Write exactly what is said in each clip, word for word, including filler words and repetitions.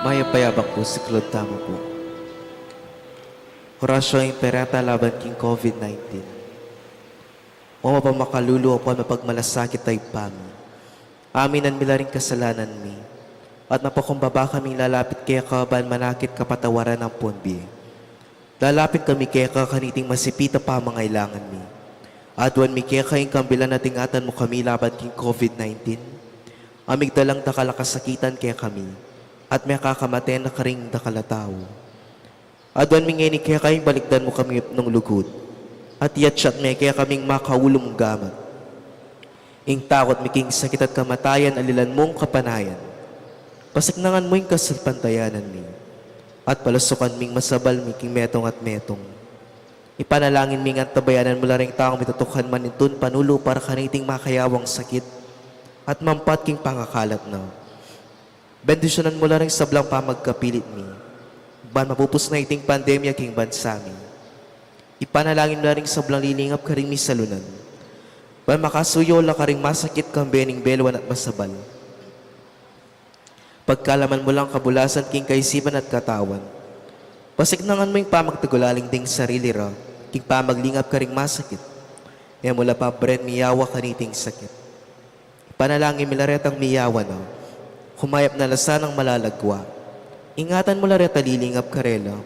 Mayap a yabak pu, siklod tamu pu. Orasyon Imperata laban king COVID nineteen. O mapamakalulu, ampon mapagmalasakit a Ibpa mi, aminan mi la ring kasalanan mi, at mapakumbaba kaming lalapit keka ban manakit kapatawaran ampon bie. Lalapit kami keka kaniting masipit a pamangailangan mi. Aduan mi keka ing kambilan at ingatan mu kami laban king COVID nineteen. Amigdalang dakal a kasakitan kekami, at mekakamate na karing dakal a tau. Aduan mi ngeni keka ing balikdan mu kami nung lugud, at iyatyat me kekaming makaulu mung gamat. Ing takut mi king sakit at kamatayan, alilan mung kapanayan. Pasiknangan mu ing kasalpantayanan mi, at palusukan ming masabal mi king metung at metung. Ipanalangin mi ngan tabayanan mu la ring taung mitutukan manintun panulu para kaniting makayawang sakit at mampat king pangakalat na. Bendisyunan mu la ring sablang pamagkapilit mi, ban mapupus na iting pandemya king bansa mi. Ipanalangin mu la ring sablang lilingap karing misalunan, ban makasuyu la karing masakit kambe ning beluan at masabal. Pagkalaman mu lang kabulasan king kaisipan at katawan. Pasiknangan mu ing pamagtagulaling ding sarili ra king pamaglingap karing masakit. E mu la pabren miyawa kaniting sakit. Ipanalangin mi la retang miyawa na, kumayap na la sanang malalagwa. Ingatan mu la reta lilingap karela.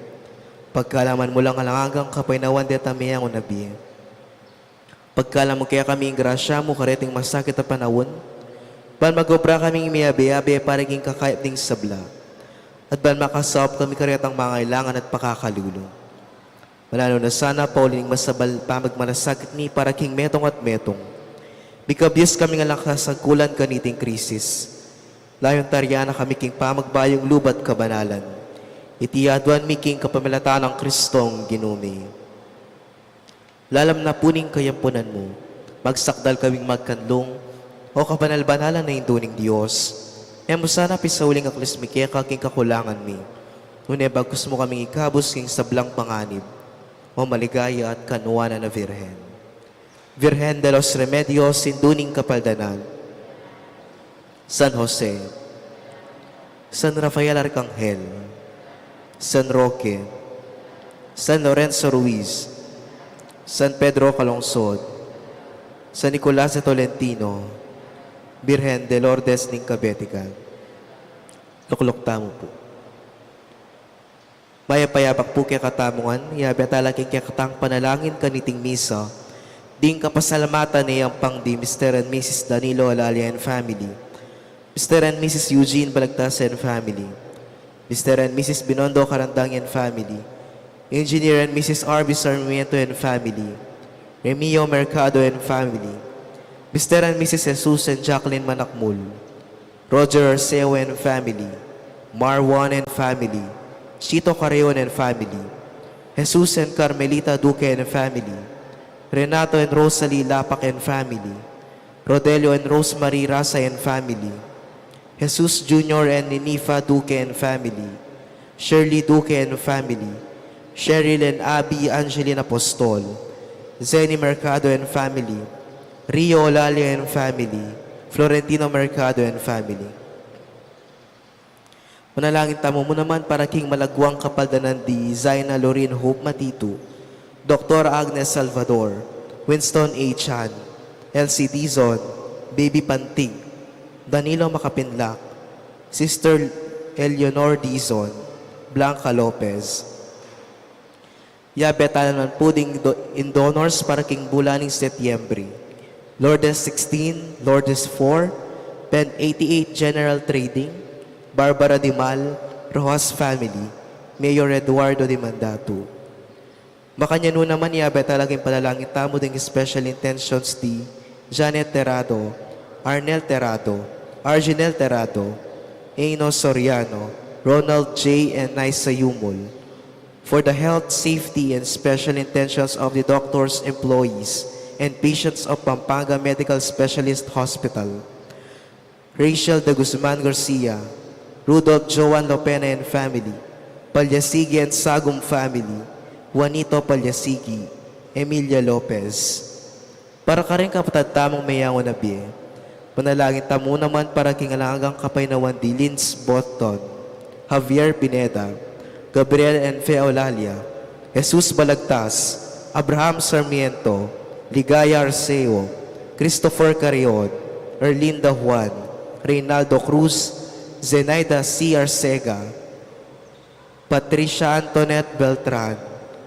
Pagkalaman mu lang alang anggang kapaynawan deta meyangu na bie. Pagkalam mu kekami ing grasya mu kareting masakit a panaun, ban magobra kaming miyabe-yabe para king kakayap ding sabla, at ban makasaup kami karetang mangailangan at pakakalulu. Mananu na sana pauli ning masabal pamagmalasakit mi para king metung at metung. Mikabyus kami ngan lang kasagkulan kaniting krisis. Layun taryan na kami king pamagbayung lub at kabanalan. Iti aduan mi king kapamilatan nang Kristong Ginu mi. Lalam na pu ning kayampunan mu, magsakdal kaming magkanlung, O kabanal-banalan a Indu ning Dios. E mu sana pisauling aklis mi keka king kakulangan mi, nune bagkus mu kaming ikabus king sablang panganib, O maligaya at kanuanan a Virgen. Virgen de los Remedios, Indu ning Kapaldanan. San Jose, San Rafael Arcangel, San Roque, San Lorenzo Ruiz, San Pedro Calungsod, San Nicolas de Tolentino, Birhen de Lourdes ning Kabetikan. Lukluk tamu pu. Mayap a yabak pu kekatamu ngan, yabe tala king kekatang panalangin kaniting misa, ding kapasalamatan a yampang di Mister and Missus Danilo Alalia and family, Mister and Missus Eugene Balagtas and family, Mister and Missus Binondo Karandang and family, Engineer and Missus R B Sarmiento and family, Remio Mercado and family, Mister and Missus Jesus and Jacqueline Manakmul, Roger Arceo and family, Marwan and family, Chito Carreon and family, Jesus and Carmelita Duque and family, Renato and Rosalie Lapac and family, Rodelio and Rosemary Rasa and family, Jesus Junior and Ninifa Duque and family, Shirley Duque and family, Cheryl and Abby Angeline Apostol, Zenny Mercado and family, Rio Olalia and family, Florentino Mercado and family. Manalangin tamu mu naman para king malagwang kapaldanan di Zaina Lorin Hope Matitu, Doktor Agnes Salvador, Winston A. Chan, Elsie Dizon, Baby Pantig, Danilo Makapinlak, Sister Eleanor Dizon, Blanca Lopez. Yabe tala naman pu ding do-, in donors para king bulan ning Setyembre. Lourdes sixteen, Lourdes four, Pen eighty-eight General Trading, Barbara Dimal, Rojas family, Mayor Eduardo Dimandatu. Makanyan nu naman, yabe tala king panalangin tamu ding special intentions di Janet Terrado, Arnel Terrado, Arginel Terrado, Eino Soriano, Ronald J. and Naisa Yumul, for the health, safety, and special intentions of the doctors, employees, and patients of Pampanga Medical Specialist Hospital, Rachel de Guzman Garcia, Rudolph Joan Lopena and family, Palyasigi and Sagum family, Juanito Palyasigi, Emilia Lopez. Para karing kapatad tamung meyangu na bie, manalangin tamu naman para king alang anggang kapaynawan di Linz Botton, Javier Pineda, Gabriel and Fe Eulalia, Jesus Balagtas, Abraham Sarmiento, Ligaya Arceo, Christopher Carion, Erlinda Juan, Reynaldo Cruz, Zenaida C. Arcega, Patricia Antoinette Beltran,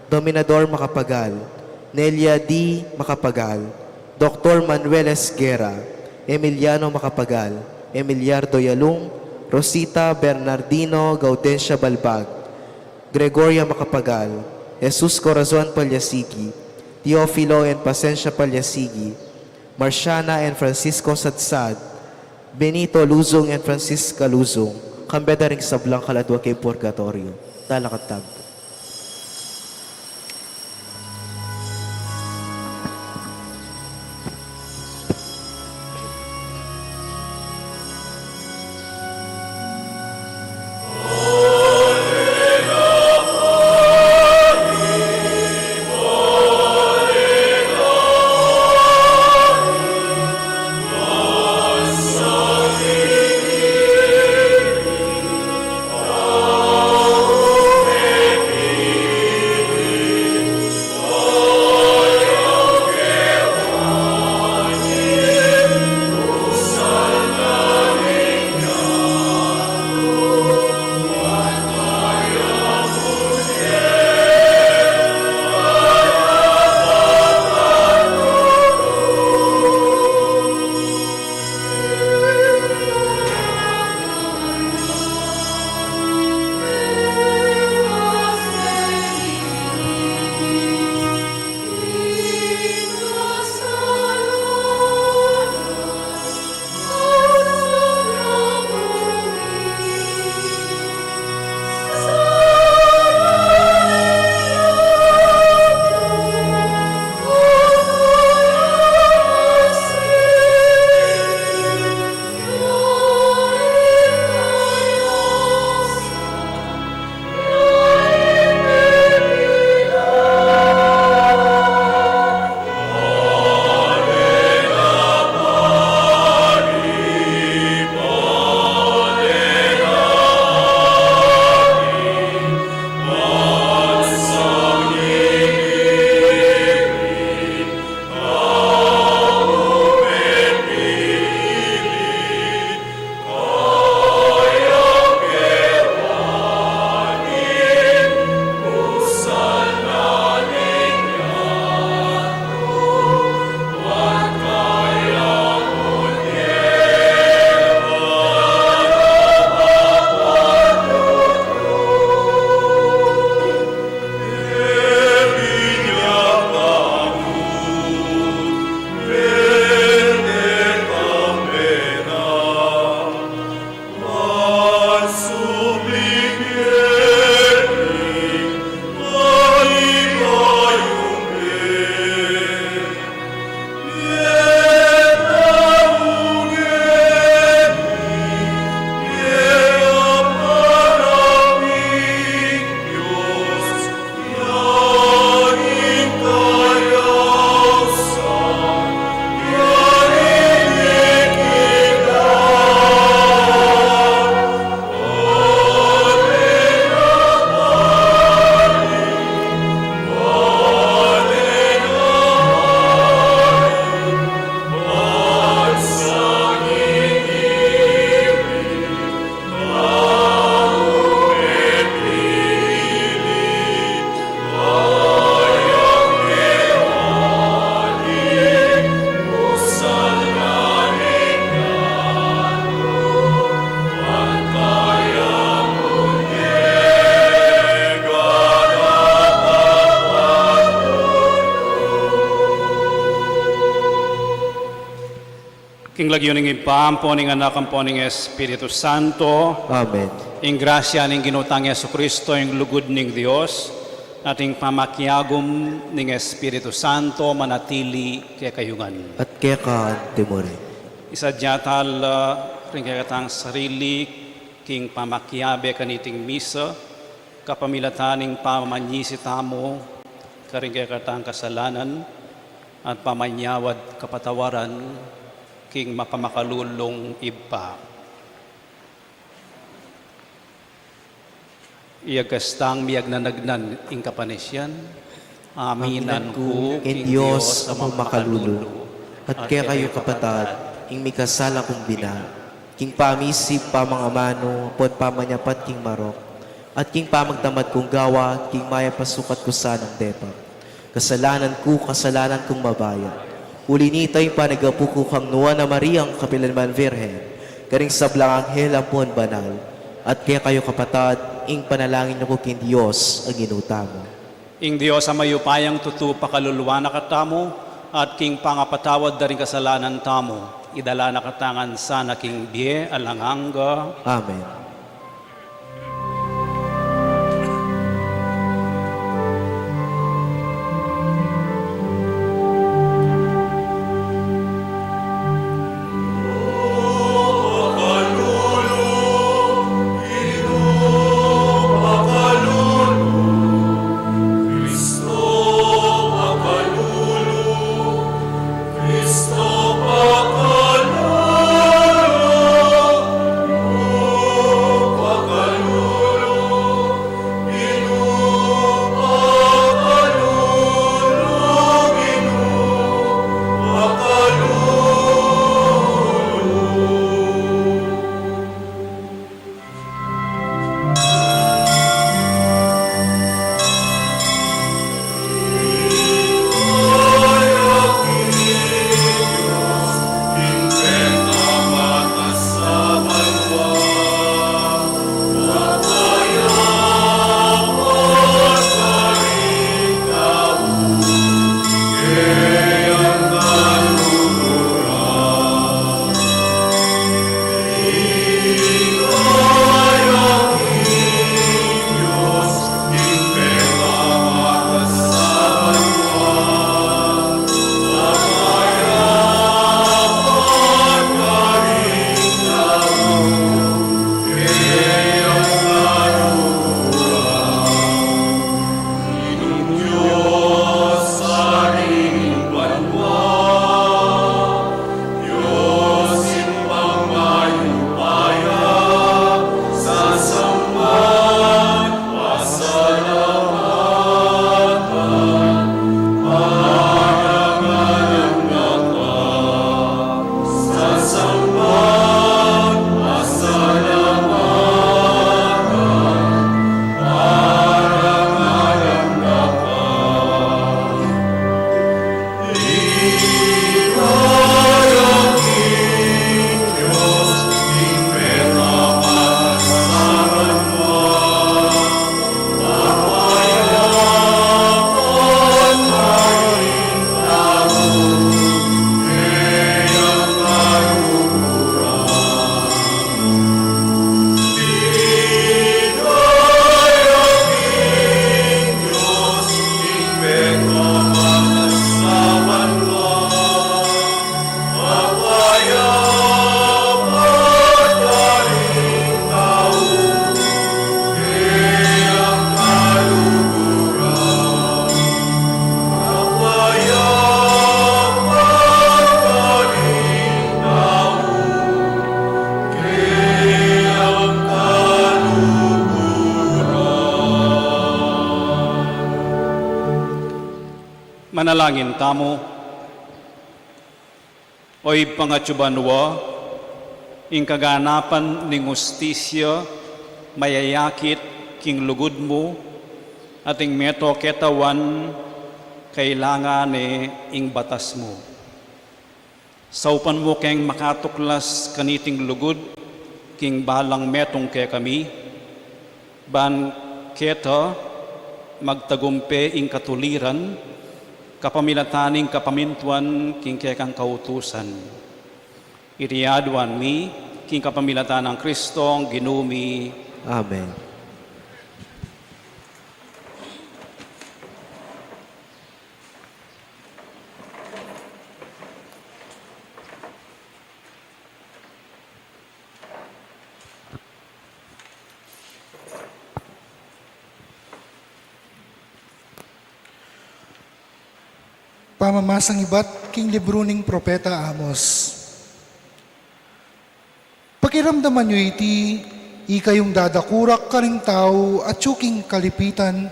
Dominador Macapagal, Nelia D. Macapagal, Doktor Manuel Esguerra, Emiliano Macapagal, Emiliardo Yalung, Rosita Bernardino Gaudencia Balbag, Gregoria Macapagal, Jesus Corazon Palyasigi, Teofilo and Pacencia Palyasigi, Marciana and Francisco Sadsad, Benito Luzon and Francisca Luzon, kambe da ring sablang kaladwa king purgatoryo. Dalakad tamu. King lagyu ning Ibpa, ampo ning Anak, ampo ning Espiritu Santo. Amen. Ing grasya ning Ginu tang Jesucristo, ing lugud ning Dios, at ing pamakiagum ning Espiritu Santo manatili kekayu ngan. At keka antimurin. Isadya ta la ring kekatang sarili king pamakiabe kaniting misa, kapamilatan ning pamanyisi tamu karing kekatang kasalanan at pamanyawad kapatawaran king mapamakalulung Ibpa. Iya kastang miyagnanagnan ing kapanisian. Aminan ku ing Dios a makalulu, at kekayu kapatad, ing mikasala kung bina, king pamisip, pamangamanu, ampon pamanyapat king marok, at king pamagtamad kung gawa, at king mayap a sukat ku sanang depak. Kasalanan ku, kasalanan kung mabaya. Uli nita ing panagapu ku kang Nuan a Mariang kapilanman Virgen, karing sablang anghel ampon banal, at kekayu kapatad, ing panalangin yu ku king Dios a Ginu tamu. Ing Dios a mayupayang tutu pakaluluan na katamu, at king pangapatawad da ring kasalanan tamu, idala na katamu ngan sana king bie alang angga. Amen. Manalangin tamu. O Ibpa, atsu banua, ing kaganapan ning hustisya mayayakit king lugud mu, at ing meto ketawan kailangan ne ing batas mu. Saupan mu keng makatuklas kaniting lugud king balang metung kekami, ban keta magtagumpe ing katuliran, kapamilatan ning kapamintuan king kekang kautusan. Iti aduan mi king kapamilatan nang Kristong Ginu mi. Amen. Pamamasang ibat king libru ning Propeta Amos. Pakiramdaman yu iti, Ikayung dadakurak karing tau atyu king kalipitan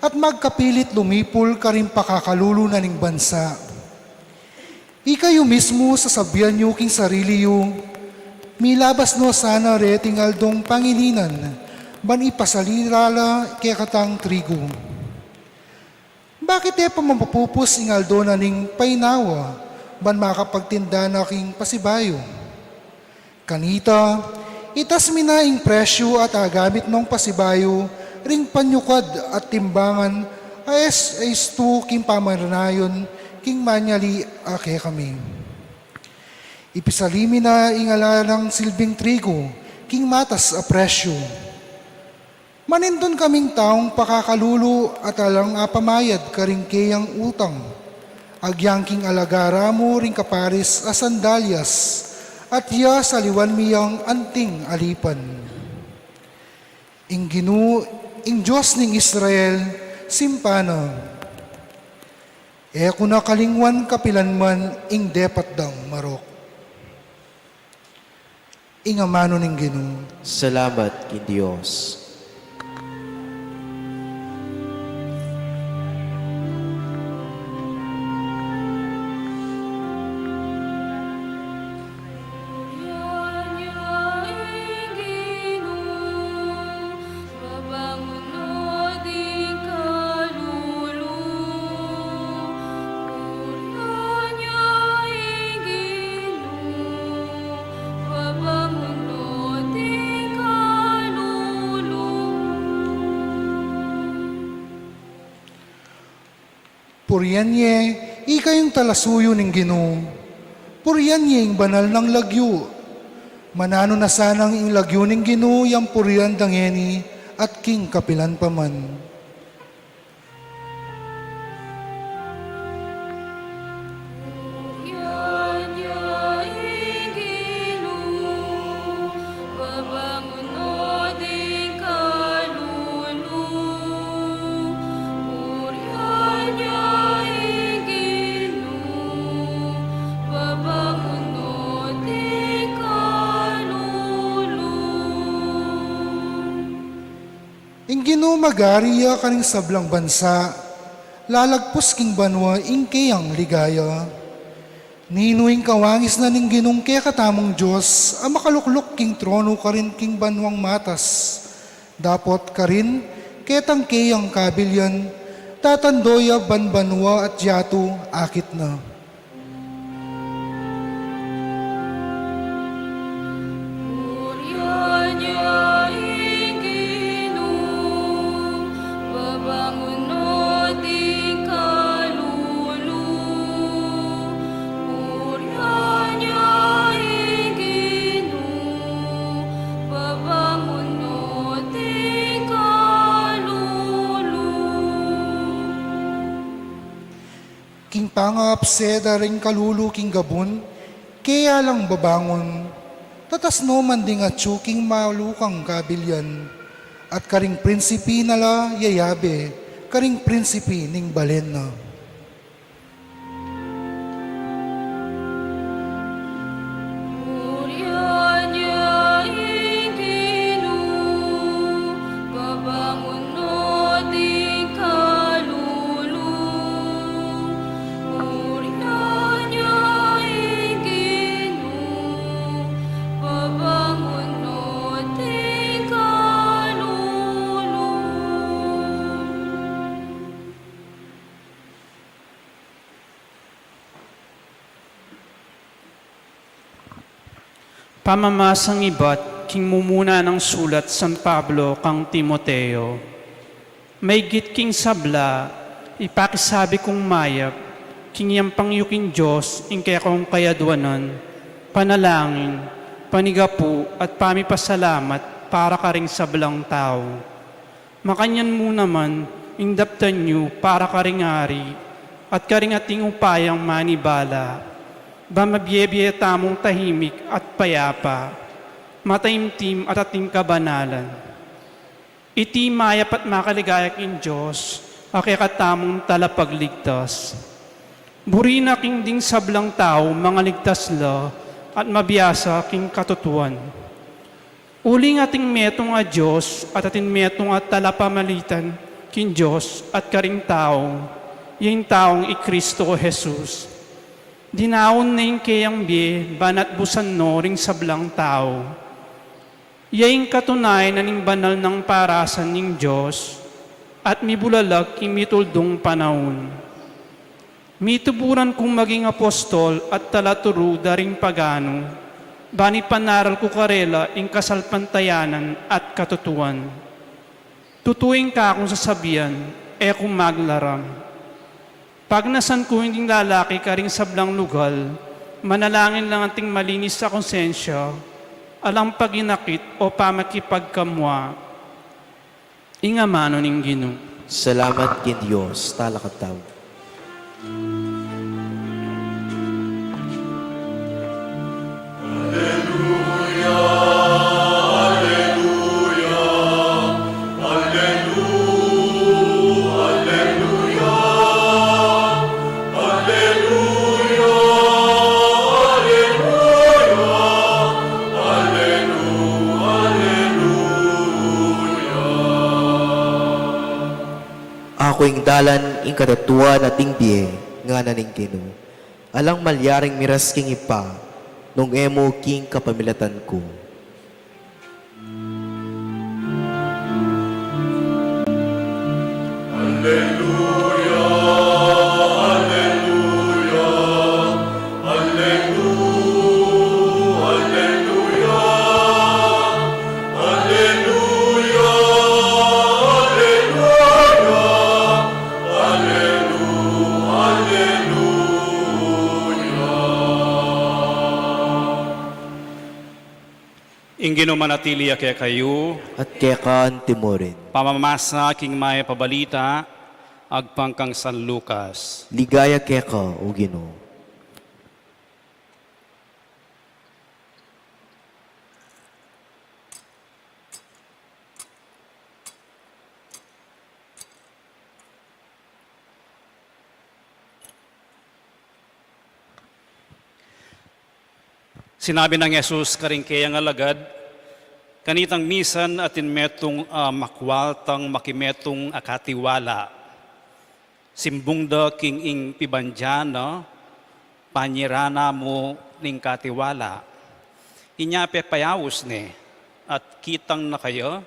at magkapilit lumipul karing pakakalulu na ning bansa. Ikayu mismu, sasabian yu king sarili yu, milabas no sana reting aldong pangilinan, ban ipasalira la kekatang trigu. Bakit e pa mapupus ing aldo na ning painawa, ban makapagtinda na king pasibayu? Kanita, itas mi na ing presyu at agamit nong pasibayu ring panyukad at timbangan a es-, estu king pamaranayan king manyali a kekami. Ipisali mi na ing ala nang silbing trigu king matas a presyu. Manintun kaming taung pakakalulu at alang apamayad karing keyang utang, agyang king alagara mu ring kaparis a sandalyas, at ya saliwan mi yang anting alipan. Ing Ginu, ing Dios ning Israel, simpan na. E ku na kalingwan kapilan man ing depat dang marok. Ing amanu ning Ginu. Salamat king Dios. Purian ye, ikayung talasuyu ning Ginu. Purian ye ing banal nang lagyu. Mananu na sanang ing lagyu ning Ginu yang purian da ngeni at king kapilan pa man. Ing Ginu magari ya karing sablang bansa, lalagpus king banua ing keyang ligaya. Ninu ing kawangis na ning Ginung kekatamung Dios a makalukluk king tronu karin king banuang matas? Dapot karin, ketang keyang kabilian, tatando ya ban banua at yatu akit na. King pangaapse da ring kalulu king gabun, keya lang babangun, tatas no man ding atyu king malukang kabilian, at karing prinsipi na la yayabe, karing prinsipi ning balen na. Pamamasang ibat king mumuna nang sulat San Pablo kang Timoteo. Maygit king sabla, ipakisabi kung mayap king yampang yu king Dios ing kekong kayadwanan, panalangin, panigapu at pamipasalamat para karing sablang tau. Makanyan mu naman ing daptan yu para karing ari at karing ating upayang manibala, ba mabie-bie tamung tahimik at payapa, mataimtim at ating kabanalan. Iti mayap at makaligaya king Dios a kekatamung Talapagligtas. Buri na king ding sablang tau mangaligtas la at mabiasa king katutuan. Uling atin metung a Dios at atin metung a talapamalitan king Dios at karing tau, ya ing taung i Kristo Jesus. Dinaun ne ing keyang bie, ban atbusan no ring sablang tau. Ya ing katunayan na ning banal nang parasan ning Dios, at mibulalag king mituldung panaun. Mituburan kung maging apostol at talaturu da ring paganu, ban ipanaral ku karela ing kasalpantayanan at katutuan. Tutu ing kakung sasabian, e ku maglaram. Pagnasan ku ing ding lalaki karing sablang lugal, manalangin lang anting malinis a konsensya, alang paginakit o pamakipagkamua. Ing amanu ning Ginu. Salamat king Dios, talakad tamu. Aku ing dalan, ing katatuan, at ing bie, ngana ning Ginu. Alang malyaring miras king Ibpa, nung e mu king kapamilatan ku. Alleluia, alleluia, alleluia, alleluia, alleluia, alleluia, alleluia. Ing Ginu manatili ya kekayu. At keka antimurin. Pamamasa king mayap a balita agpang kang San Lucas. Ligaya keka, O Ginu. Sinabi nang Jesus karing keyang alagad, kanitang misan atin metung a makwaltang makimetung a katiwala. Simbung da king ing pibandian na, panyirana mu ning katiwala. Inya pepayaus ne, at kitang na kaya,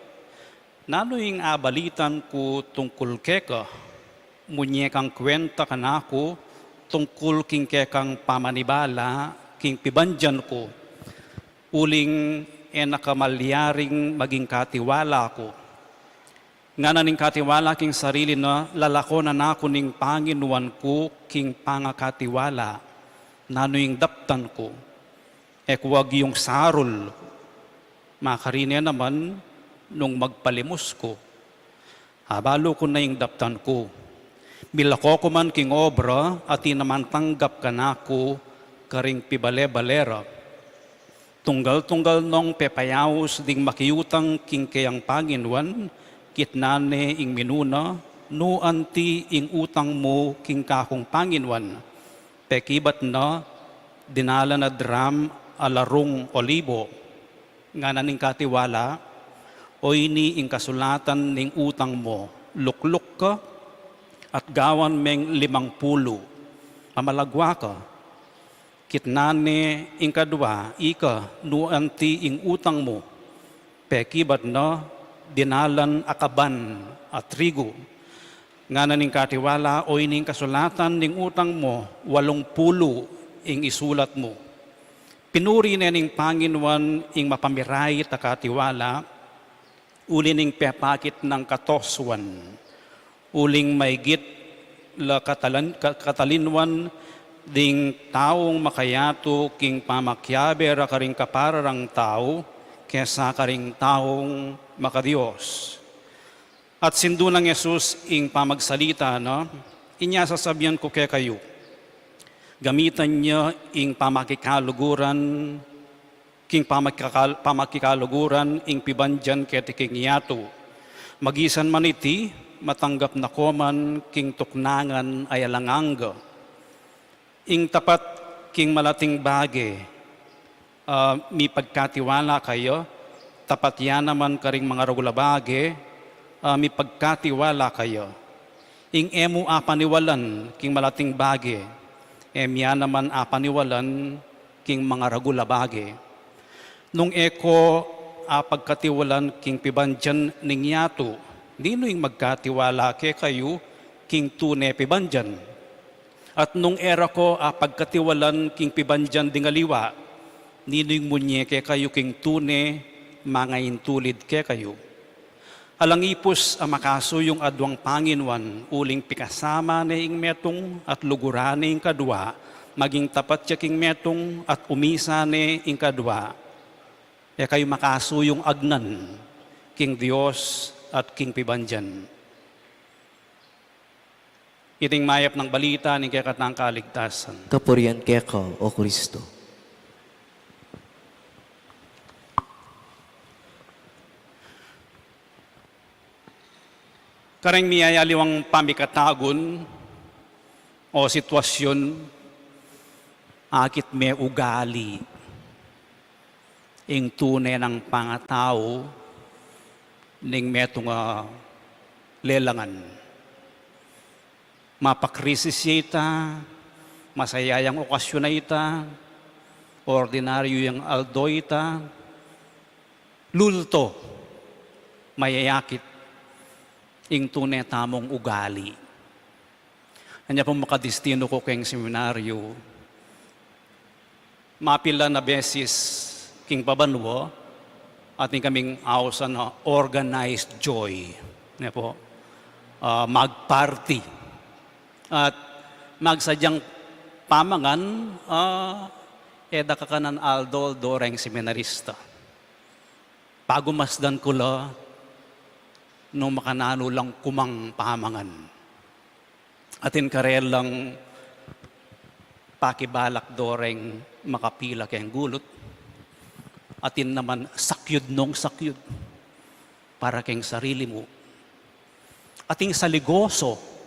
nanu ing abalitan ku tungkul keka, munye kang kwenta kanaku tungkul king kekang pamanibala king pibandian ku, uling e na ka malyaring maging katiwala ku. Ngana ning katiwala king sarili na, lalakonan na ku ning panginuan ku king pangakatiwala. Nanu ing daptan ku? E ku agyung sarul. Makarine naman nung magpalimus ku. Abalu ku na ing daptan ku. Milako ku man king obra, atin naman tanggap kanaku karing pibale-bale ra. Tunggal-tunggal nong pepayaus ding makiutang king keyang panginuan, kitnan ne ing minuna, nu anti ing utang mu king kakung panginuan? Pekibat na, dinalan a dram a larung olibo. Ngana ning katiwala, oyni ing kasulatan ning utang mu, lukluk ka, at gawan meng limang pulu. Mamalagwa ka. Kitnan ne ing kadwa, ika, nu anti ing utang mu? Pekibat na, dinalan a kaban a trigu. Ngana ning katiwala, oyni ing kasulatan ning utang mu, walung pulu ing isulat mu. Pinuri ne ning Panginuan ing mapamirait a katiwala, uli ning pepakit nang katosuan. Uling maigit la katalan-, ka-, katalinuan ding taung makayatu king pamakiabe ra karing kapara rang tau kesa karing taung makaDios. At sindu nang Jesus ing pamagsalita na, inya sasabian ku kekayu, gamitan ye ing pamakikaluguran, king pamakikal-, pamakikaluguran ing pibandian keti king yatu. Magisan man iti, matanggap na ko man king tuknangan a alang angga. Ing tapat king malating bage, ah, mipagkatiwala kaya, Tapat ya naman karing mangaragul a bage, a mipagkatiwala kaya. Ing e mu apaniwalan king malating bage, e mi ya naman apaniwalan king mangaragul a bage. Nung e ko apagkatiwalan king pibandian ning yatu, ninu ing magkatiwala kekayu king tune pibandian? At nung e ra ko apagkatiwalan king pibandian ding aliwa, ninu ing munye kekayu king tune mangaintulid kekayu? Alang ipus a makasuyung aduang panginuan, uling pikasama ne ing metung at luguran ne ing kadua, maging tapat ya king metung at umisa ne ing kadua. E kayu makasuyung agnan king Dios at king pibandian. Iting mayap nang balita ning kekatang kaligtasan. Kapurian keka, O Kristo. Kareng miyayaliwang pamikatagun o sitwasyun, akit me ugali ing tune nang pangatau ning metung a lelangan. Mapakrisis ya ita, masaya yang okasyun a ita, ordinaryu yang aldo ita, lulto, mayayakit ing tune tamung ugali. Anya pung makadistinu ku keng seminaryu, mapilan a beses king pabanua, atin kaming ausan a organized joy. Ne po? Ah, magparty. At magsadyang pamangan, ah, e da kakanan aldo-aldo reng seminarista. Pagumasdan ku la nung makananu lang kumang pamangan. Atin karelang pakibalak do reng makapila keng gulut. Atin naman sakyud nung sakyud para keng sarili mu. Atin saligoso.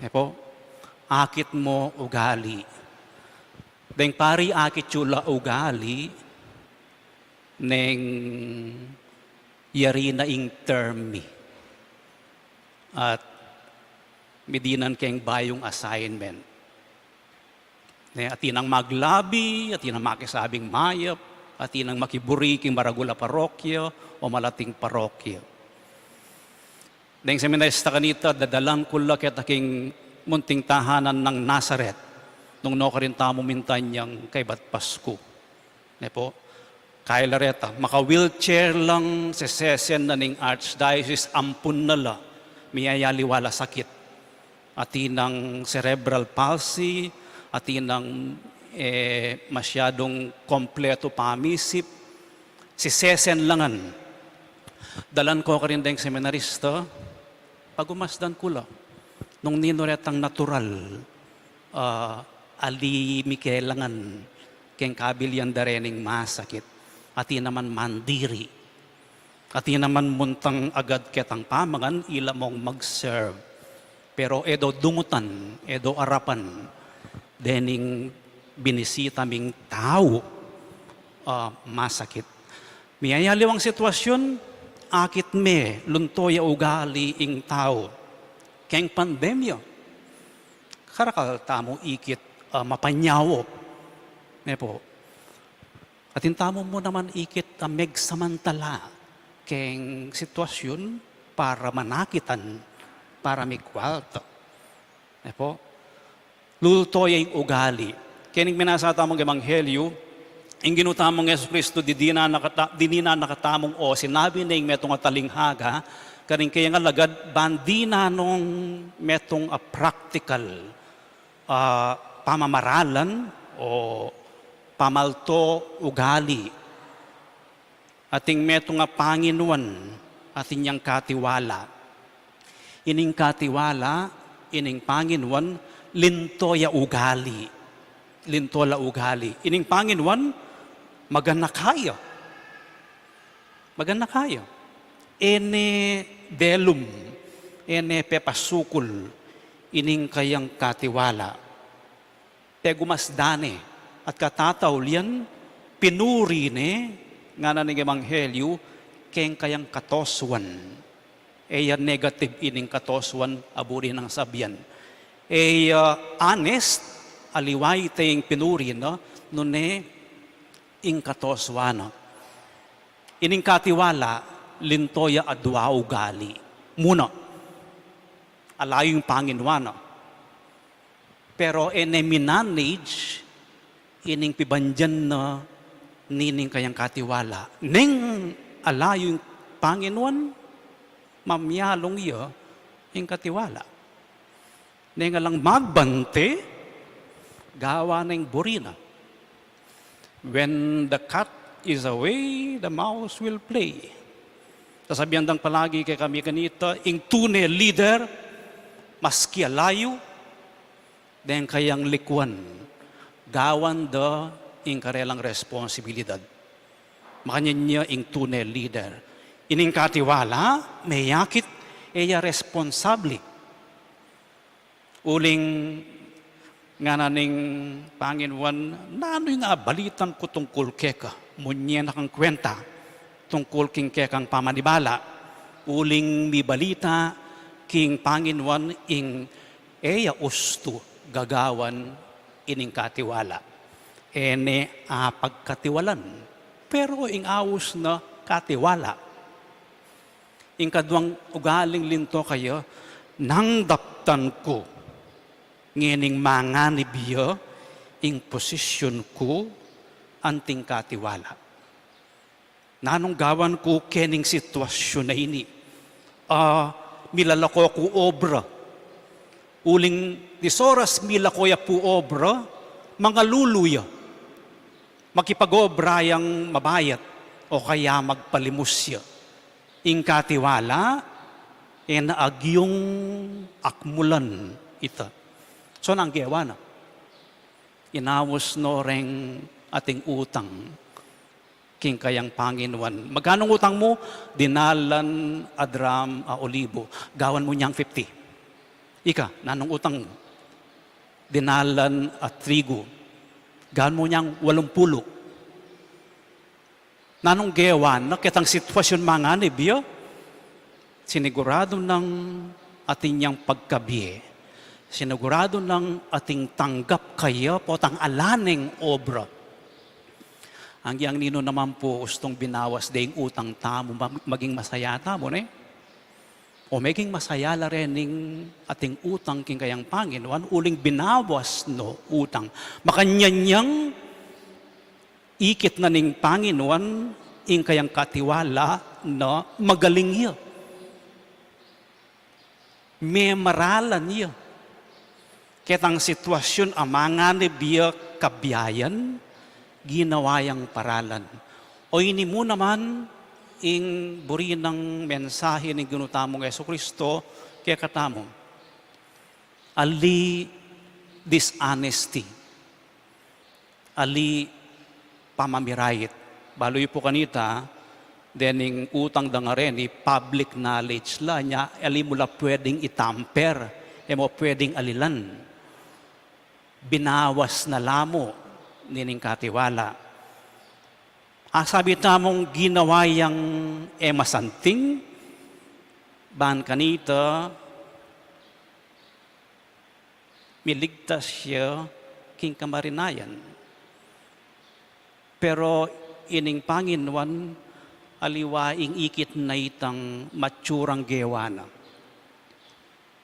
E po, akit mu ugali. Deng pari akit yu la ugali, neng yari na ing term mi. At midinan keng bayung assignment. Ne, atin nang maglabi, atin nang makisabing mayap, atin nang makiburi king maragul a parokya o malating parokya. Deng seminarista kanita, dadalan ku la keta king munting tahanan nang Nazaret, nung nukarin tamu minta inyang kaybat Pasku. Ne po? Kaya la reta, maka-wheelchair lang, sesesen na ning Archdiocese, ampun na la, miyayaliwa la sakit. Atin nang cerebral palsy, atin nang, eh, masyadung kompletu pamisip, sesesen la ngan. Dalan ko karin deng seminarista, pagumasdan ku la nung ninu retang natural, ah, ali mi kelangan keng kabilian da rening masakit. Atin naman mandiri. Atin naman muntang agad ketang pamangan, ila mung mag-serve. Pero e do dungutan, e do arapan dening binisita ming tau, ah, masakit. Miyayaliwang sitwasyun, akit me lunto ya ugali ing tau. Keng pandemya, karakal tamu ikit, ah, mapanyawop. Ne po? Atin tamu mu naman ikit a megsamantala keng sitwasyun para manakitan, para migwalta. E po? Lulto ya ing ugali. Kening minasa tamung ebanghelyu, ing Ginu tamung Jesucristo, didinan na kata-, didinan na katamung o sinabi ne ing metung a talinghaga karing kayang alagad, ban dinan nung metung a praktikal a pamamaralan o pamalto ugali. Atin metung a panginuan, atin yang katiwala. Ining katiwala, ining panginuan, linto ya ugali. Linto la ugali. Ining panginuan, maganaka ya. Maganaka ya. E ne delum, e ne pepasukul ining kayang katiwala. Pegumasdan ne at katataulian, pinuri ne ngana ning ebanghelyu, keng kayang katosuan. E ya negative ining katosuan a buri nang sabian. E ya honest, aliwa ita ing pinuri na, nune ing katosuan na. Ining katiwala, linto ya adua ugali. Muna, alayu ing panginuan na. Pero e ne minanage ining pibandian na nining kayang katiwala. Neng alayu ing panginuan, mamialung ya ing katiwala. Neng alang magbante, gawa neng buri na. When the cat is away, the mouse will play. Sasabian dang palagi kekami kanita, ing tune leader, maski alayu, deng kayang likuan, gawan da ing karelang responsibilidad. Makanyan ya ing tune leader. Ining katiwala, meyakit, e ya responsable. Uling ngana ning panginuan, nanu ing abalitan ku tungkul keka? Munye na kang kwenta tungkul king kekang pamanibala. Uling mibalita king panginuan ing e ya ustu gagawan ining katiwala. E ne apagkatiwalan. Pero ing aus na katiwala. Ing kaduang ugaling linto kaya, nang daptan ku ngening manganib ya ing posisyon ku anting katiwala. Nanung gawan ku kening sitwasyun a ini? A, milalako ku obra. Uling disoras milako ya pu obra, mangalulu ya. Makipag-obra yang mabayat o kaya magpalimus ya. Ing katiwala, e na agyung akmulan ita. So, nanu ing gewa na? Inaus no reng ating utang king kayang panginuan. Magkanung utang mu? Dinalan a dram a olibo. Gawan mu niyang fifty. Ika, nanung utang mu? Dinalan a trigu. Gawan mu niyang walumpulu. Nanung gewa na ketang sitwasyun manganib ya? Siniguradu nang atin yang pagkabie. Siniguradu nang ating tanggap kaya potang ala neng obra. Agyang ninu naman pu ustung binawas de ing utang tamu, ma-, maging masaya tamu, ne? O meging masaya la rening ating utang king kayang panginuan, uling binawas no utang. Makanyan yang ikit na ning panginuan ing kayang katiwala na magaling ya. Memaralan ya. Ketang sitwasyun a manganib ya kabiayan, ginawa yang paralan. O ini mu naman ing buri nang mensahe ning Ginu tamung Jesu Kristo kekatamu. Ali dishonesty. Ali pamamirait. Balu yu pu kanita, dening utang da ngareni, public knowledge la, nya ali mu la pwedeng i-tamper, e mu pwedeng alilan. Binawas na la mu nining katiwala. Asabi tamung ginawa yang e masanting, ban kanita, miligtas ya king kamarinayan. Pero ining panginuan, aliwa ing ikit na itang matsurang gewa na,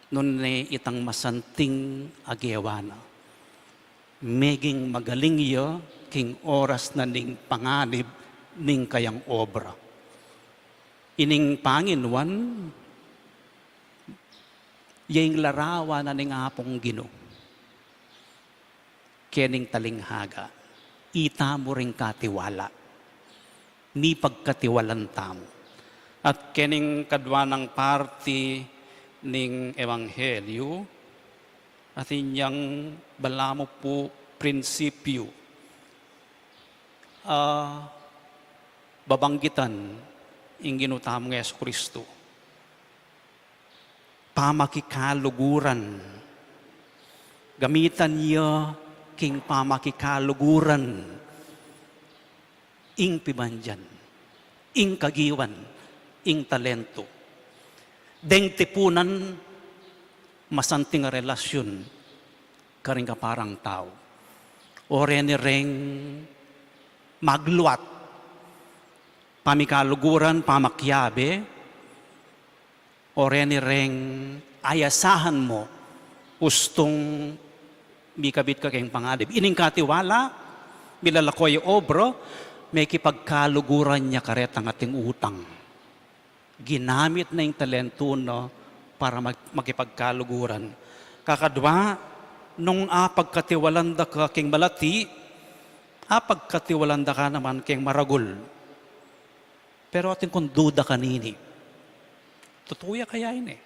nune itang masanting a gewa na. Meging magaling ya king oras na ning panganib ning kayang obra. Ining panginuan, ya ing larawan na ning Apung Ginu kening talinghaga. Itamu ring katiwala. Mipagkatiwalan tamu. At kening kadwa nang parti ning ebanghelyu, atin yang balamu pu prinsipyu a babanggitan ing Ginu tamung Jesu Kristo. Pamakikaluguran. Gamitan ya king pamakikaluguran ing pibandian. Ing kagiwan, ing talentu. Deng tipunan, masanting a relasyun karing kaparang tau. O reni reng magluat, pamikaluguran, pamakiabe, o reni reng ayasahan mu, ustung mikabit ka keng pangalib. Ining katiwala, milalako ya obra, mekipagkaluguran ya karetang ating utang. Ginamit na ing talentu na para mag-, makipagkaluguran. Kakadwa, nung apagkatiwalan da ka keng malati, apagkatiwalan da ka naman keng maragul. Pero atin kung duda kanini. Tutu ya kaya ini?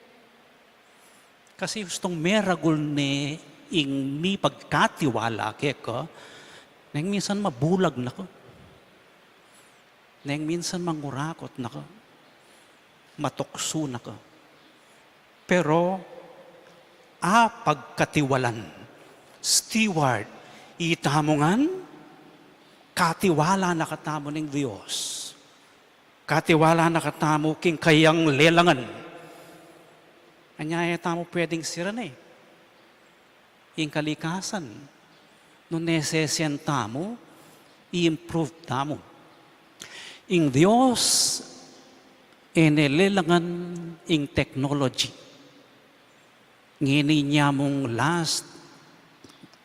Kasi ustung meragul ne ing mipagkatiwala keka, neng minsan mabulag na ka. Neng minsan mangurakot na ka. Matuksu na ka. Pero, apagkatiwalan, steward, itamu ngan, katiwala na katamu ning Dios. Katiwala na katamu king kayang lelangan. Anya e tamu pwedeng siran e. Ing kalikasan, nung nesesen tamu, i-improve tamu. Ing Dios, e ne lelangan ing technology. Ngeni inya mung last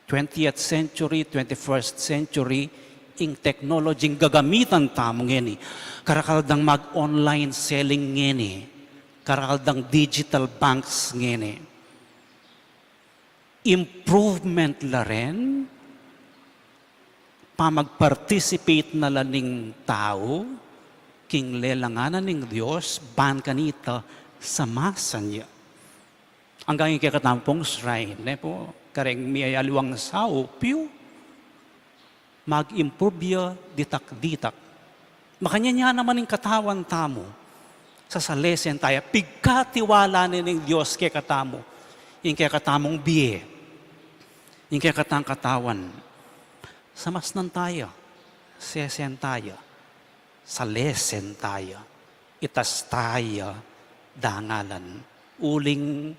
twentieth century, twenty-first century, ing technology ing gagamitan tamu ngeni. Karakal dang mag-online selling ngeni. Karakal dang digital banks ngeni. Improvement la ren, pamag-participate na la ning tau, king lelanganan ning Dios, ban kanita samasan ya. Anggang ing kekatamu pung shrine, ne pu, kareng miyayaliwang saup yu, mag-improve ya ditak-ditak. Makanyan ya naman ing katawan tamu, sasalesen taya, pigkatiwala ne ning Dios kekatamu, ing kekatamung bie, ing kekatang katawan, samasnan taya, sesen taya, salesen taya, itas taya, dangalan. Uling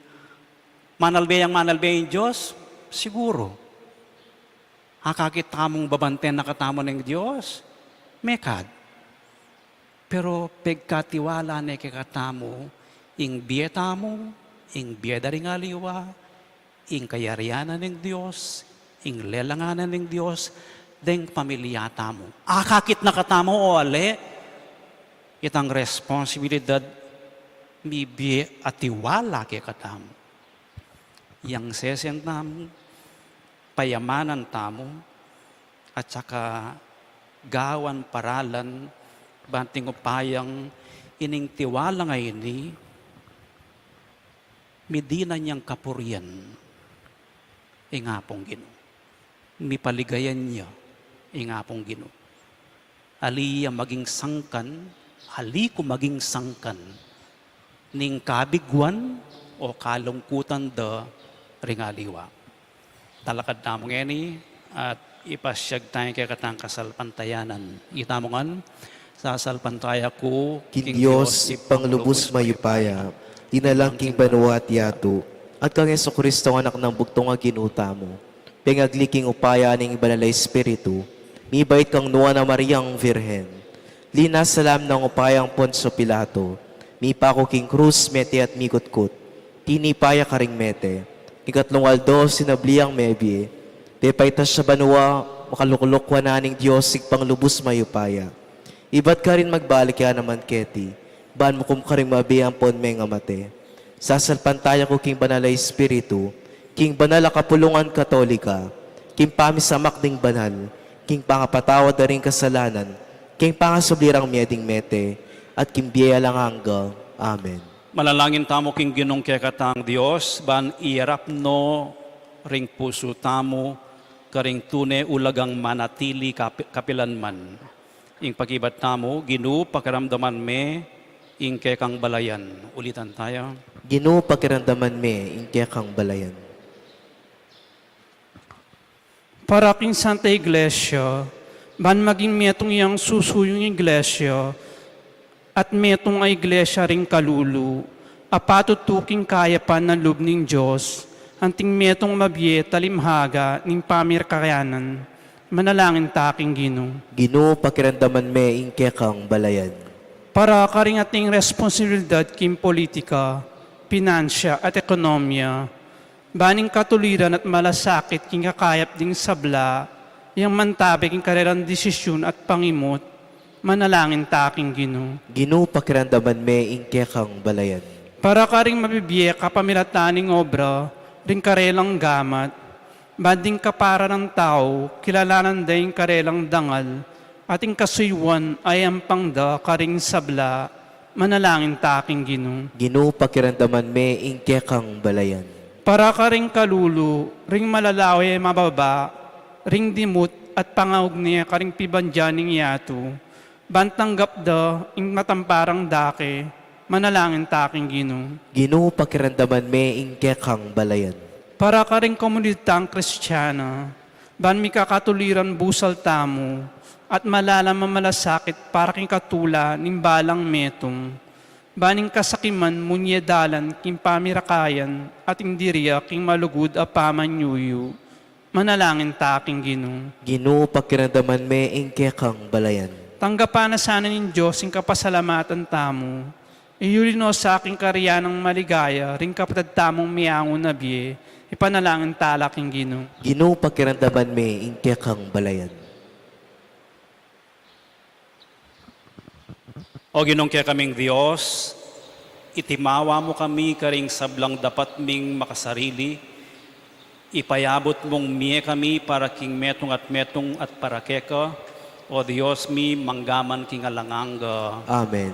manalbe yang manalbe ing Dios, siguru. Akakit tamung babanten na katamu ning Dios, mekad. Pero pegkatiwala ne kekatamu, ing bie tamu, ing bie da ring aliwa, ing kayarian na ning Dios, ing lelangan na ning Dios, deng pamilya tamu. Akakit na katamu o ale, itang responsibilidad mibie a tiwala kekatamu. Yang sesen tamu, payamanan tamu, at saka gawan paralan, banting upayang ining tiwala ngeni, midinan yang kapurian ing Apung Ginu. Mipaligayan ya ing Apung Ginu. Ali ya maging sangkan, ali ku maging sangkan ning kabiguan o kalungkutan da ring aliwa. Talakad tamu ngeni at ipasyag taya ing kekatang kasalpantayanan. Itamu ngan, sasalpantaya ku king Dios, Ibpang lubus mayupaya, dinalang king banua at yatu, at kang Jesucristo, Anak nang bugtung a Ginu tamu, pengagli king upaya ning Banal a Espiritu, mibait kang Nuan a Mariang Virgen, linasa la nang upayang Poncio Pilato, mipaku king krus, mete at mikutkut, tinipa ya karing mete, king katlung aldo sinubli yang mebie, pepaitas ya banua, makalukluk wanan ning Dios Ibpang lubus mayupaya. Ibat karin magbalik ya naman keti, ban mukum karing mabie ampon mengamate. Sasalpantaya ku king Banal a Espiritu, king banal a kapulungan Katolika, king pamisamak ding banal, king pangapatawad da ring kasalanan, king pangasubli rang mie ding mete, at king bie alang angga. Amen. Manalangin tamu king Ginung kekatang Dios, ban iyarap no ring pusu tamu karing tune ulagang manatili kapi-, kapilanman. Ing pakibat tamu, Ginu, pakiramdaman me ing kekang balayan. Ulitan taya. Ginu, pakiramdaman me ing kekang balayan. Para king Santa Iglesia, ban maging metung yang susuyung Iglesia, at metung a iglesia ring kalulu, a patutu king kayapan a lub ning Dios, anting metung mabie talimhaga ning pamirakayanan, manalangin ta king Ginu. Ginu, pakiramdaman me ing kekang balayan. Para karing ating responsibilidad king politika, pinansia, at ekonomiya, ban ing katuliran at malasakit king kakayap ding sabla, yang mantabe king karelang desisyun at pangimut, manalangin ta king Ginu. Ginu, pakiramdaman me ing kekang balayan. Para karing mabibie kapamilatan ning obra ring karelang gamat, ban ding kapara nang tau, kilalanan da ing karelang dangal, at ing kasuyuan a yampang da karing sabla, manalangin ta king Ginu. Ginu, pakiramdaman me ing kekang balayan. Para karing kalulu, ring malalawe mababa, ring dimut at pangaugne karing pibandian ning yatu, ban tanggap da ing matamparang dake, manalangin ta king Ginu. Ginu, pakiramdaman me ing kekang balayan. Para karing komunidad tang Kristiana, ban mikakatuliran busal tamu, at malalam a malasakit para king katula ning balang metung, ban ing kasakiman munye dalan king pamirakayan at ing dirya king malugud a pamanyuyu, manalangin ta king Ginu. Ginu, pakiramdaman me ing kekang balayan. Tanggapan na sana ning Dios ing kapasalamatan tamu, iyuli no sa king karian nang maligaya ring kapatad tamung miangu na bie, ipanalangin ta la king Ginu. Ginu, pakiramdaman me ing kekang balayan. O Ginung kekaming Dios, itimawa mu kami karing sablang dapat ming makasarili, ipayabut mung mie kami para king metung at metung at para keka, O Dios mi, mangga man king alang angga. Amen.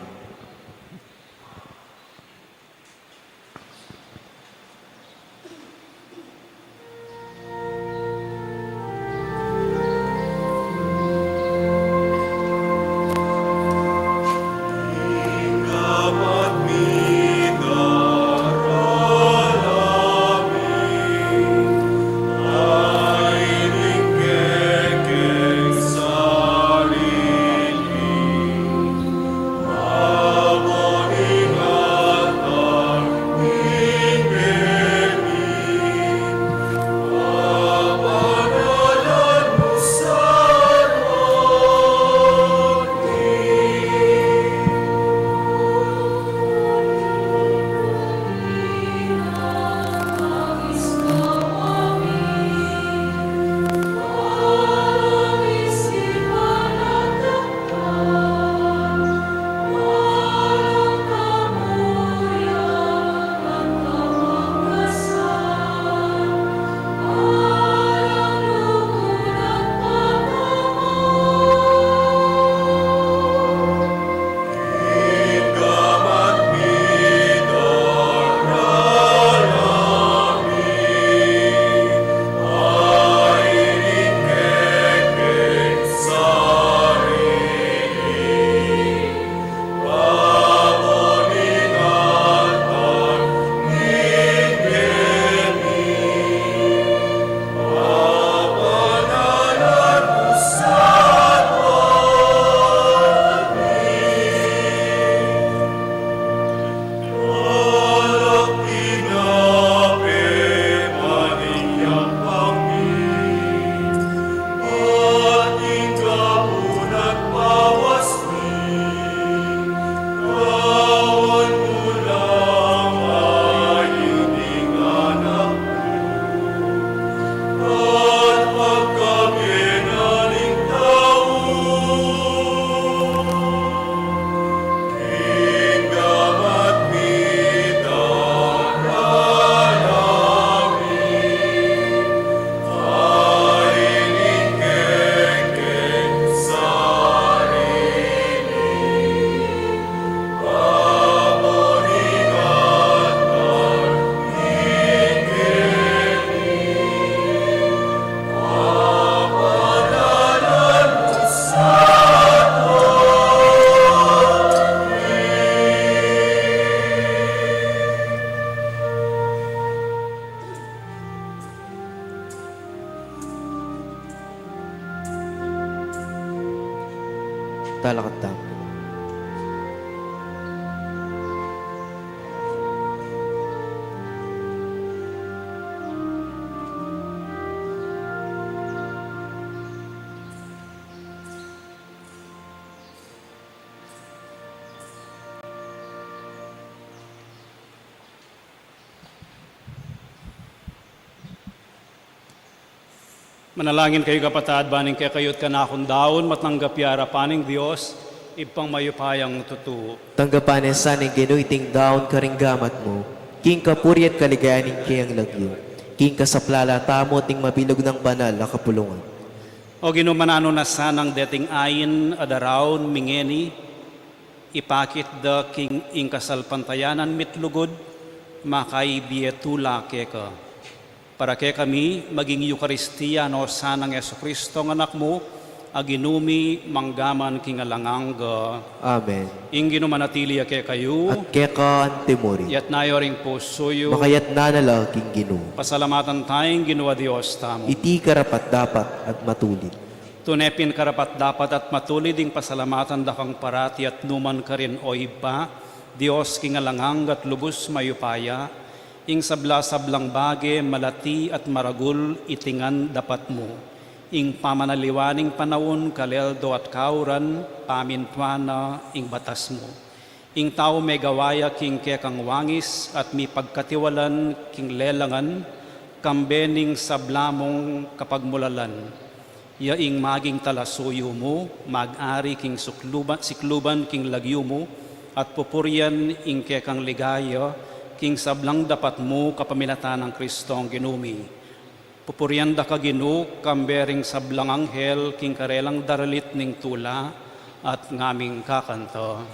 Talakad tamu. Manalangin kayu, kapatad, ban ing kekayu't kanakung daun matanggap ya arapan ning Dios, Ibpang mayupayang tutu. Tanggapan na sa ning Ginu iting daun karing gamat mu, king kapurian at kaligayan ning keyang lagyu, king kasaplalan tamu at ning mabilug nang banal a kapulungan. O Ginu, mananu na sanang deting ain a daraun mi ngeni, ipakit da king ing kasalpantayanan mi't lugud, makaibie tula keka. Para kekami, maging Eukaristia no sana nang Jesucristo, a Anak mu, a Ginu mi, mangga man king alang angga. Amen. Ing Ginu manatili ya kekayu. At keka antimurin. Iyatas yu ring pusu yu. Makayatas na la king Ginu. Pasalamatan taya ing Ginu a Dios tamu. Iti karapat-dapat at matulid. Tune pin karapat-dapat at matulid ing pasalamatan da kang parati at nu man karin, o Ibpa, Dios king alang angga at lubus mayupaya, ing sabla-sablang bage, malati at maragul, iti ngan dapat mu. Ing pamanaliwa ning panaun, kaleldo at kauran, pamintuan na ing batas mu. Ing tau megawa ya king kekang wangis at mipagkatiwalan king lelangan, kambe ning sabla mung kapagmulalan. Ya ing maging talasuyu mu, mag-ari king sukluban, sikluban king lagyu mu, at pupurian ing kekang ligaya king sablang dapat mu, kapamilatan nang Kristong Ginu mi. Pupurian da ka, Ginu, kambe ring sablang anghel king karelang daralit ning tula, at ngaming kakanta.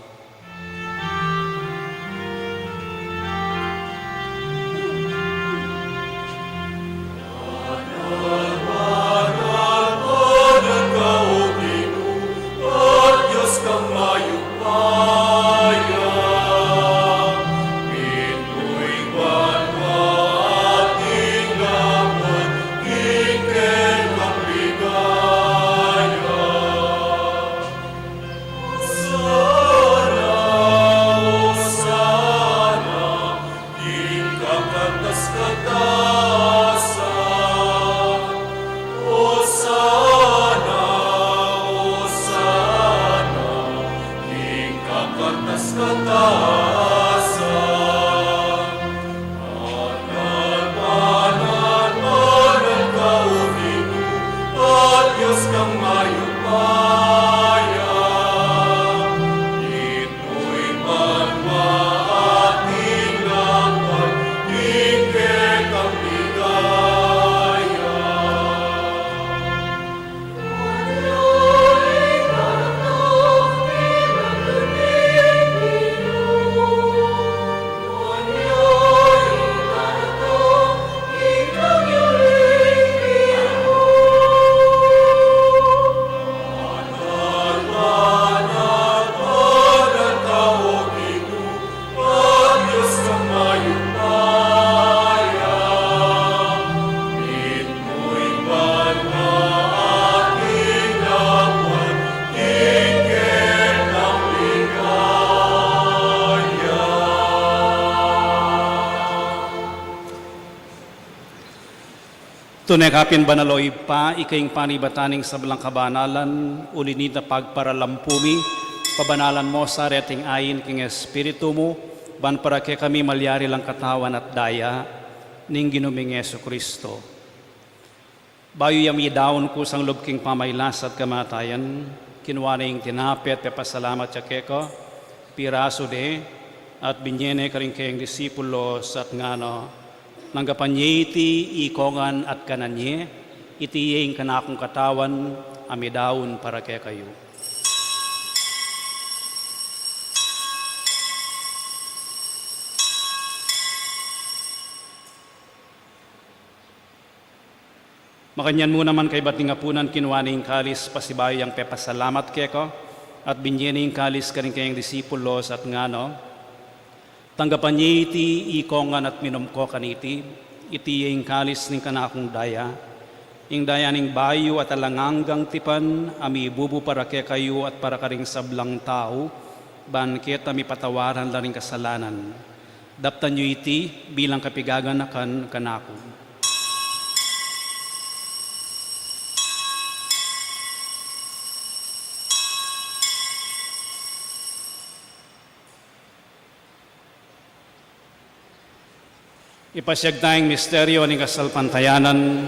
Tune ka pin banal, o Ibpa, ika ing panibatan ning sablang kabanalan, uli na nita pagparalampu mi, pabanalan mu sa reting ain king Espiritu mu, ban para kekami malyari lang Katawan at Daya ning Ginu ming Jesucristo. Bayu ya midaun kusang lub king pamagkasakit at kamatayan, kinua ne ing tinape at pepasalamat ya keka, pirasu ne, at binie ne karing kayang disipulos at ngana: Tanggapan ye iti ikongan at kanan ye, iti ye ing kanakung Katawan a midaun para kekayu. Makanyan mu naman kaibat ning apunan, kinua ne ing kalis, pasibayu yang pepasalamat keka, at binie ne ing kalis karing kayang disipulos at ngana: Tanggapan ye iti ikongan at minum ko kaniti, iti ye ing kalis ning kanakung daya, ing daya ning bayu at alang anggang tipan, a mibubu para kekayu at para karing sablang tau, ban keta mipatawaran la ring kasalanan. Daptan yu iti bilang kapigaganakan kanaku. Ipasiag taya ing misteryo ning kasalpantayanan.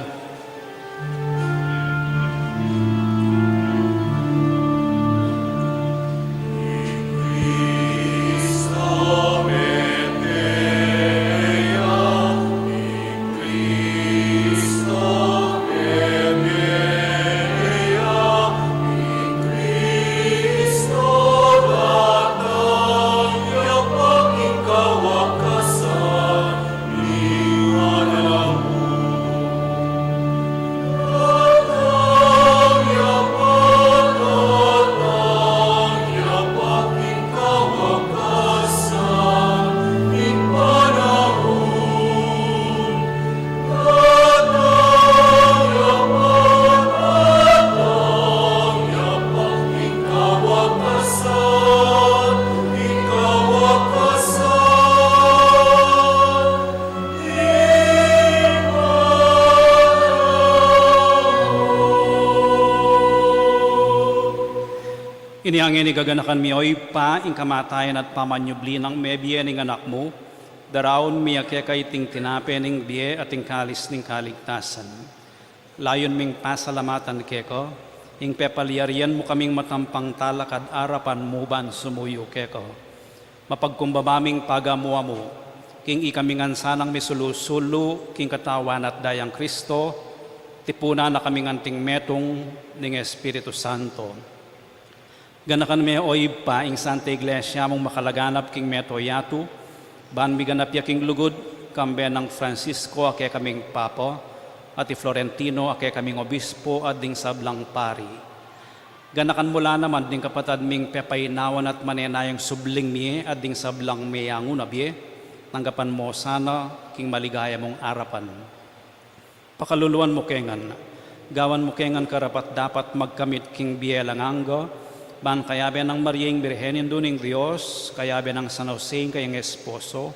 Inya ngeni gaganakan mi, o Ibpa, ing kamatayan at pamanyubli nang mebie ning Anak mu, daraun mi keka iting tinape ning bie at ing kalis ning kaligtasan. Layun ming pasalamatan keka ing pepalyarian mu kaming matampang talakad arapan mu ban sumuyu keka. Mapagkumbaba ming pagamu-amu king ikami ngan sanang misulu-sulu king Katawan at Dayang Kristo, tipunan na kaming anting metung ning Espiritu Santo. Ganakan me, o Ibpa, ing Santa Iglesia mung makalaganap king mabilug a yatu, ban miganap ya king lugud, kambe nang Francisco a kekaming Papa, at i Florentino a kekaming Obispo, at ding sablang pari. Ganakan mu la naman ding kapatad ming pepainawan at manenayang subling mie, at ding sablang meyangu na bie, tanggapan mu sana king maligaya mung arapan. Pakaluluan mu ke ngan, gawan mu ke ngan karapat-dapat magkamit king bie alang angga, ban kayabe nang Maria ing Birhen Indu ning Dios, kayabe nang San Jose ing kayang esposo,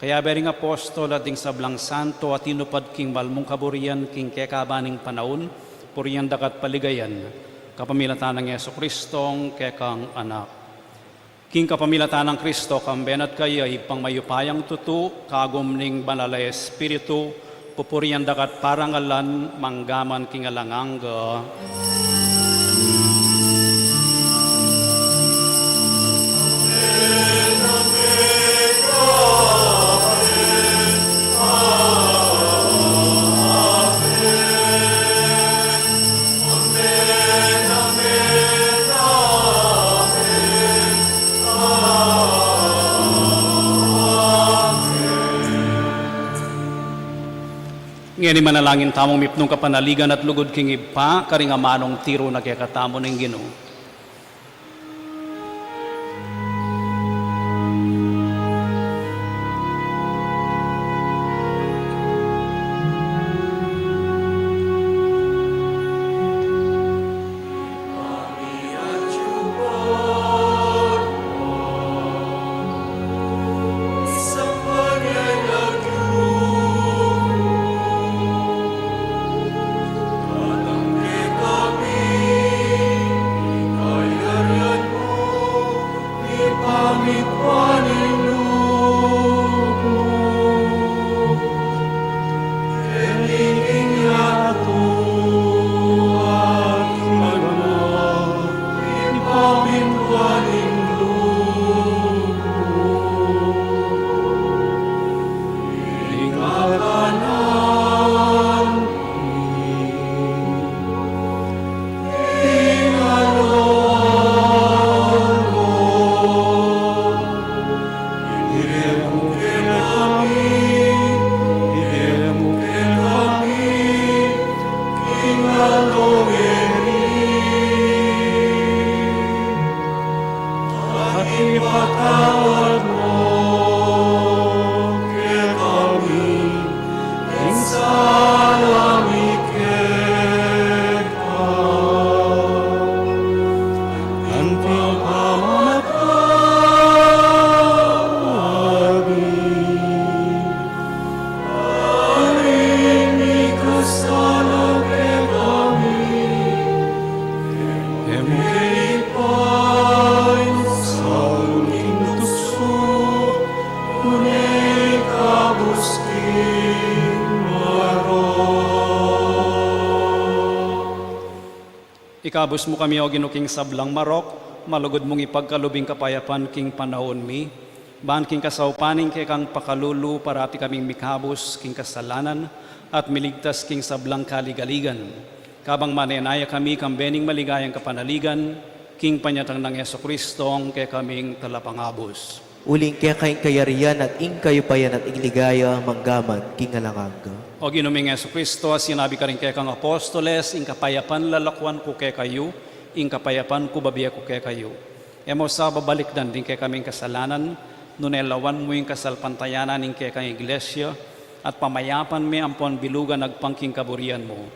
kayabe ring apostol at ding sablang santo a tinupad king mal mung kaburian king kekaban ning panaun, purian da ka at paligayan, kapamilatan nang Jesucristo a kekang Anak. King kapamilatan nang Kristo, kambe na at kaya, Ibpang mayupayang tutu, kagum ning Banal a Espiritu, pupurian da ka at parangalan, mangga man king alang angga. Ngeni manalangin tamung mipnung kapanaligan at lugud king Ibpa, karing amanung tiru na kekatamu ning Ginu. At ipatawad mu kekami ing sala mi keka, anti pamamatawad mi karing mikasala kekami. E mu ke ipasaul king tuksu, nune ikabus king marok. Ikabus mu kami, O Ginu, king sablang marok, malugud mung ipagkalub ing kapayapan king panaun mi, ban king kasaupan ning kekang pakalulu parati kaming mikabus king kasalanan at miligtas king sablang kaligaligan. Kabang manenaya kami kambe ning maligayang kapanaligan, king panyatang nang Jesucristo, a kekaming Talapangabus. Uling keka ing kayarian at ing kayupayan at ing ligaya, mangga man king alang angga. O Ginu ming Jesucristo, a sinabi karing kekang apostoles, ing kapayapan lalakuan ku kekayu, ing kapayapan ku babie ku kekayu. E mu sa babalikdan ding kekaming kasalanan, nune lawan mu ing kasalpantayanan ning kekang Iglesia, at pamayapan me ampon bilugan agpang king kaburian mu.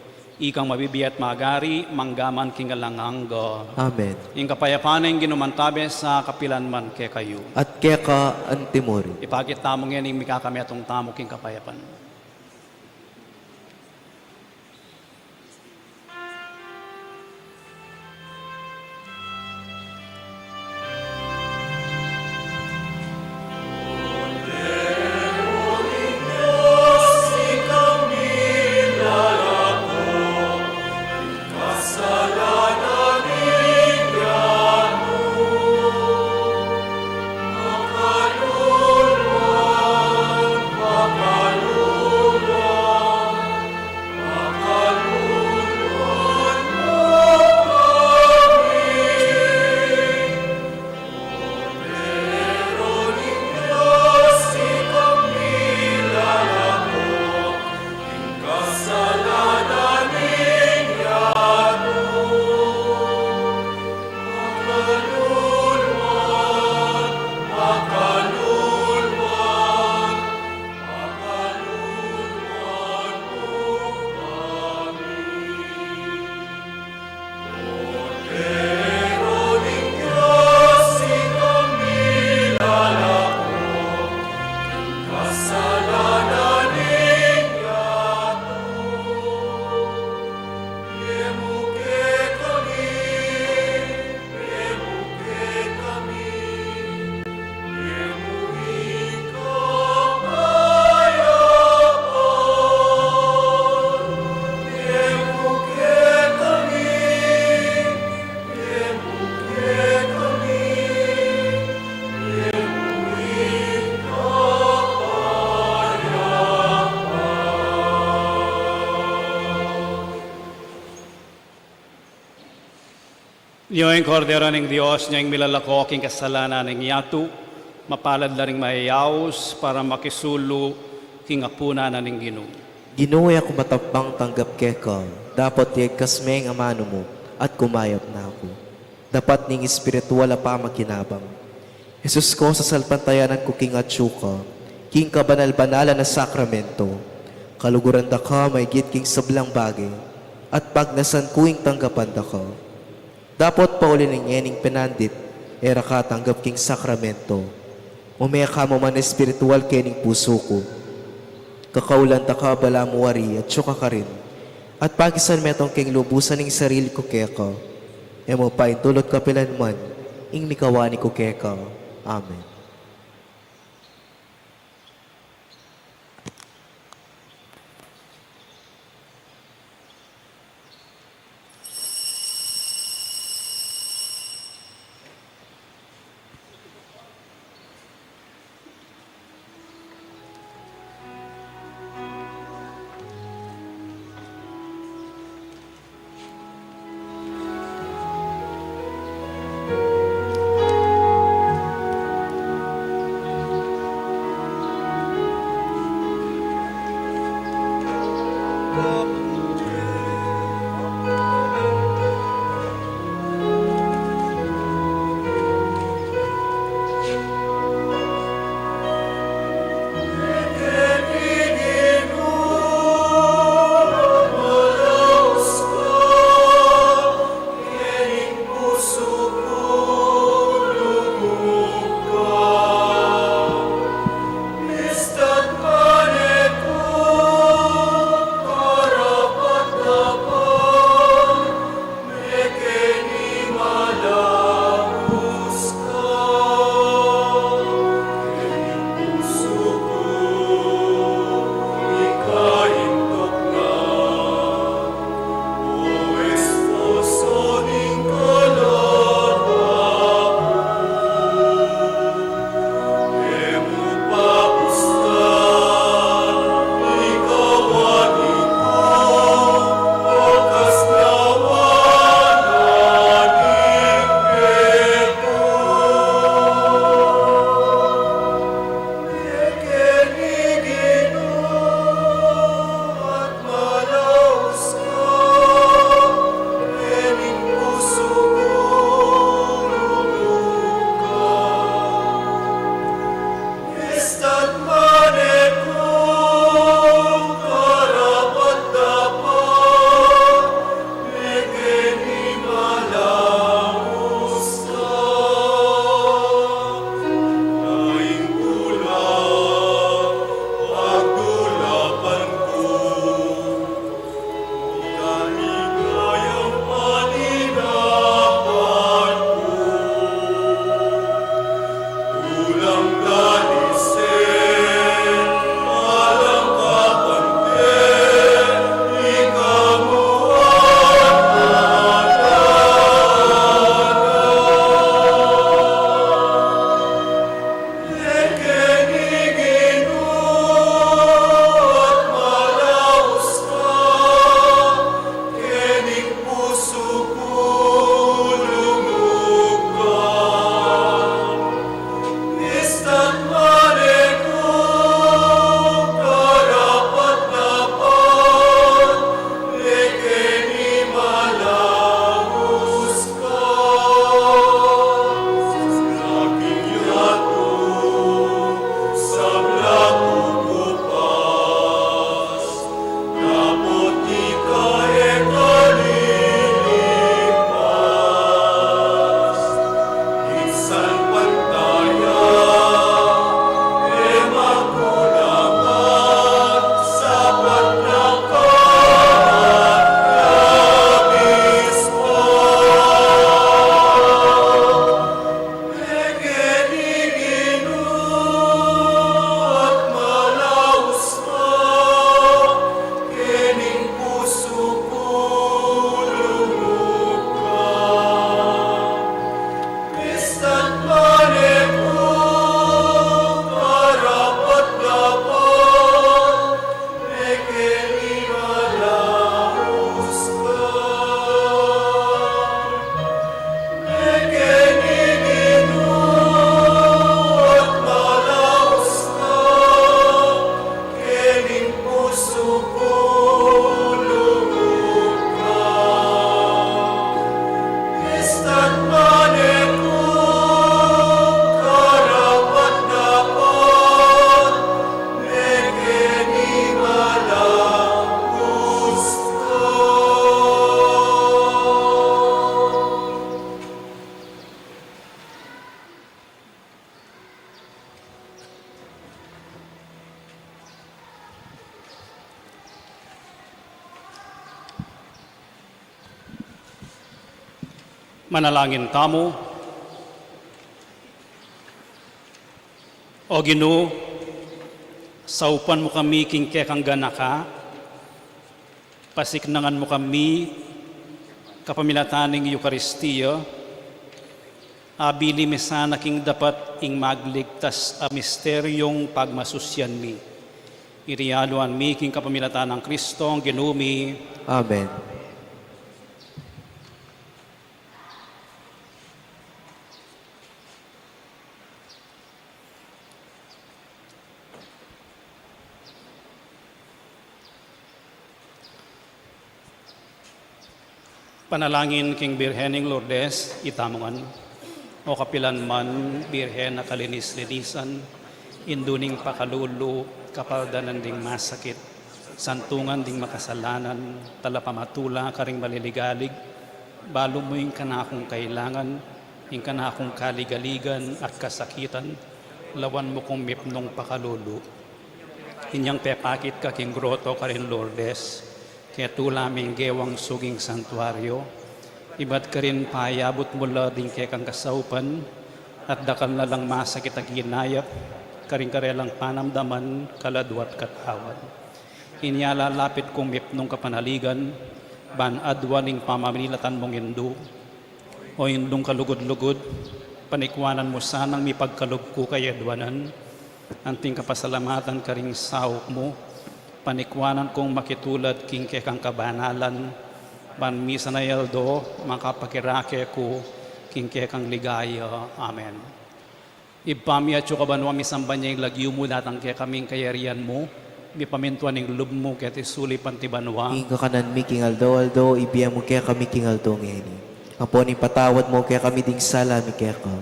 Ikang mabibie at magari, mangga man king alang angga. Amen. Ing kapayapan ning Ginu mantabe sa kapilan man kekayu. At keka antimurin. Ipakit tamu ngeni ing mikakametung tamu king kapayapan. Nia ing Kordero ning Dios, nia ing milalako king kasalanan ning yatu. Mapalad la ring mayayaus para makisulu king apunan na ning Ginu. Ginu, e ku matapang tanggap keka, dapot yegkas me ing amanu mu at kumayap na ku. Dapat ning espiritual a pamakinabang. Jesus ko, sasalpantayanan ku king atsu ka, king kabanal-banalan a sakramento. Kaluguran da ka maigit king sablang bage, at pagnasan ku ing tanggapan da ka. Dapot pauli ning ngening penandit, e ra ka tanggap king sakramento. Ume ka mu man espiritual kening pusu ku. Kakaulan da ka balamu wari, atsu ka karin. At pakisan metung king lubusan ing sarili ku keka. E mu paindulut kapilan man ing mikawani ku keka. Amen. Manalangin tamu. O Ginu, saupan mu kami king kekang ganaka, pasiknangan mu kami kapamilatan ning Eukaristia, abili mi sana king dapat ing magligtas a misteryung pagmasusyan mi. Iti aduan mi king kapamilatan nang Kristong Ginu mi. Amen. Panalangin king Birhen ning Lourdes, itamu ngan. O kapilan man, Birhen a kalinis-linisan, indu ning pakalulu, kapaldanan ding masakit, santungan ding makasalanan, talapamatula karing maliligalig, balu mu ing kanakung kailangan, ing kanakung kaligaligan at kasakitan, lawan mu kung mipnung pakalulu. Inyang pepakit ka king groto karin Lourdes, ketula ming gewang suging santuario, ibat karin payabut mu la ding kekang kasaupan, at dakal na lang masakit a ginayap, karing karelang panamdaman, kaladua at katawan. Inya lalapit kung mipnung kapanaligan, ban aduan ing pamamilatan mung indu. O Indung kalugud-lugud, panikwanan mu sanang mipagkalub ku kayaduanan, anting kapasalamatan karing saup mu, panikwanan kung makitulad king kekang kabanalan, ban misan a aldo makapakirake ku king kekang ligaya. Amen. Ibpa mi, atsu ka banua, misamban ya ing lagyu mu, datang kekami ing kayarian mu, mipamintuan ing lub mu keti sulip anti banua. Ing kakanan mi king aldo-aldo, ibie mu kekami king aldo ngeni. Ampon ipatawad mu kekami ding sala mi keka,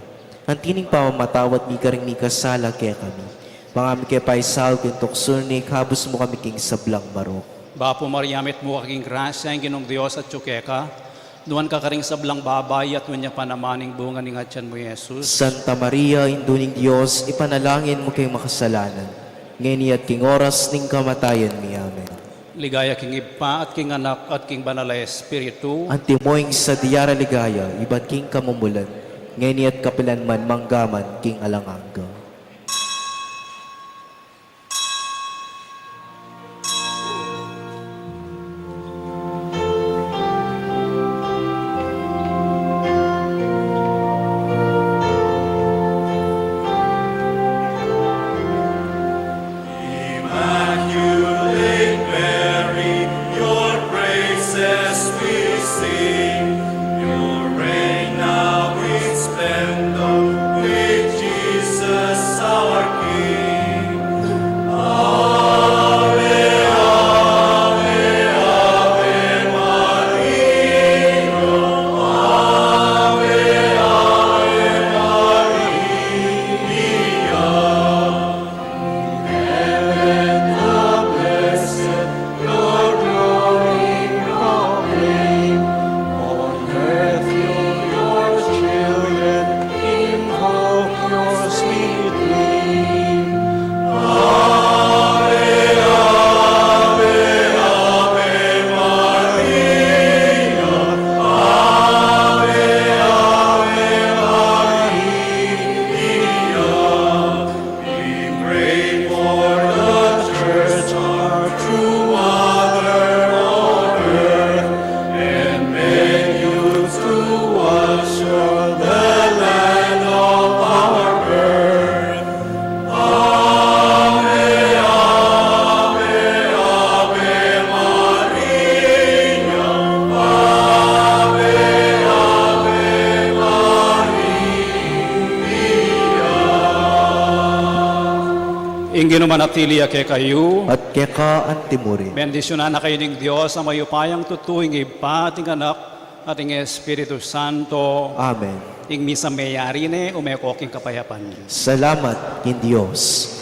anti ning pamamatawad mi karing mikasala kekami. Manga mu ke paisaul king tuksu, nune ikabus mu kami king sablang marok. Bapu Maria, mitmu ka king grasya, ing Ginung Dios atsu keka. Nuan ka karing sablang babai, at nuan ya pa naman ing bunga ning atian mu, Jesus. Santa Maria, Indu ning Dios, ipanalangin mu keng makasalanan, ngeni at king oras ning kamatayan mi. Amen. Ligaya king Ibpa, at king Anak, at king Banal a Espiritu. Antimo ing sadya ra ligaya, ibat king kamumulan, ngeni at kapilan man, mangga man king alang angga. Immaculate Mary, your praises we sing. You reign now in splendor with Jesus our King. Ave, Ave, Ave Maria. Ave, Ave Maria. Heaven the blessed, your glory proclaim. On earth you your children invoke your sweet name. Ave, Ave, Ave Maria. Ave, Ave Maria. We pray for the Church, our true mother on earth, and make you to us the land of our birth. Ave, Ave, Ave Maria. Ave, Ave Maria. Ing Ginu manatili ya kekayu. At keka antimurin. Bendisyunan na kayu ning Dios a mayupayang tutu, ing Ibpa, at ing Anak, at ing Espiritu Santo. Amen. Ing misa meyari ne, ume ko king kapayapan. Salamat king Dios.